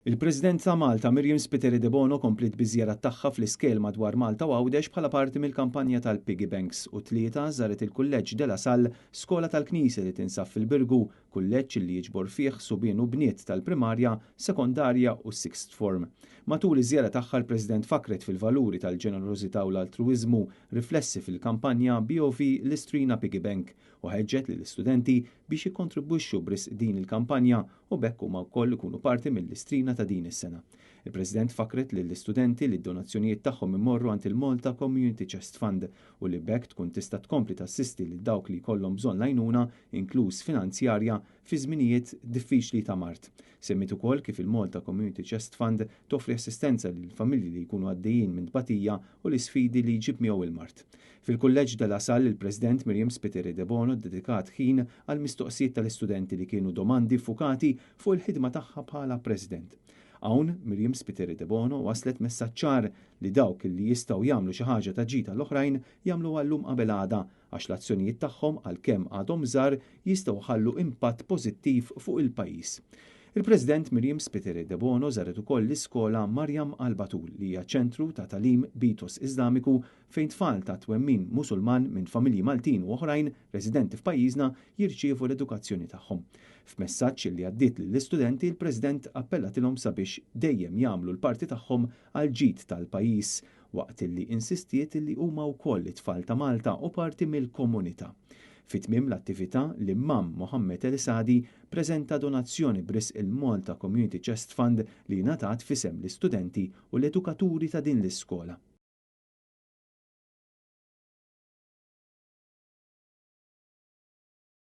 Il-President ta' Malta Myriam Spiteri Debono kompliet biż-żjarat tagħha fl-iskejjel madwar Malta u Għawdex bħala parti mill-kampanja tal-Piggy Banks u t-Tlieta żaret il-Kulleġġ De La Salle, skola tal-Knisja li tinsab fil-Birgu, kulleġġ li jiġbor fih subien u bniet tal-primarja, sekondarja u sixth form. Matul iż-żjara tagħha l-President fakret fil-valuri tal-ġenerożità u l-altruwiżmu riflessi fil-kampanja BOV l-Istrina Piggy Bank u ħeġġet lill-istudenti biex jikkontribwixxu b'risq din il-kampanja u b'hekk huma wkoll ikunu parti mill-istrina ta' din is-sena. Il-President fakret lill-istudenti li d-donazzjonijiet tagħhom imorru għand il-Malta Community Chest Fund u li b'hekk tkun tista' tkompli tassisti lil dawk li jkollhom bżonn l-għajnuna, inkluż finanzjarja, fi żminijiet diffiċli ta' mard. Semmiet ukoll kif il-Malta Community Chest Fund toffri assistenza lil familji li jkunu għaddejjin minn tbatija u l-isfidi li jġib miegħu il-mard. Fil-Kulleġġ De La Salle, il-President Myriam Spiteri Debono ddedikat ħin għal mistoqsijiet tal-istudenti li kienu domandi ffukati fuq il-ħidma tagħha bħala President. Hawn, Myriam Spiteri Debono waslet messaġġ ċar li dawk li jistgħu jagħmlu xi ħaġa ta' ġid għall-oħrajn jagħmluha llum qabel għada għax l-azzjonijiet tagħhom għalkemm għadhom żgħar jistgħu jħallu impatt pożittiv fuq il-pajjiż. Il-President Myriam Spiteri Debono żaret ukoll l-iskola Mariam Al-Batul li hija ċentru ta' tagħlim b'ethos Iżlamiku fejn tfal ta' twemmin Musulman minn familji Maltin u oħrajn residenti f'pajjiżna jirċievu l-edukazzjoni tagħhom. F'messaġġ li għaddiet lill-istudenti, il-President appellatilhom sabiex dejjem jagħmlu l-parti tagħhom għall-ġid tal-pajjiż waqt li insistiet li huma wkoll it-tfal ta' Malta u parti mill-komunità. Fi tmiem l-attività, l-Imam Mohammed El Sadi preżenta donazzjoni b'risq il-Malta Community Chest Fund li ngħatat f'isem l-istudenti u l-edukaturi ta' din l-iskola.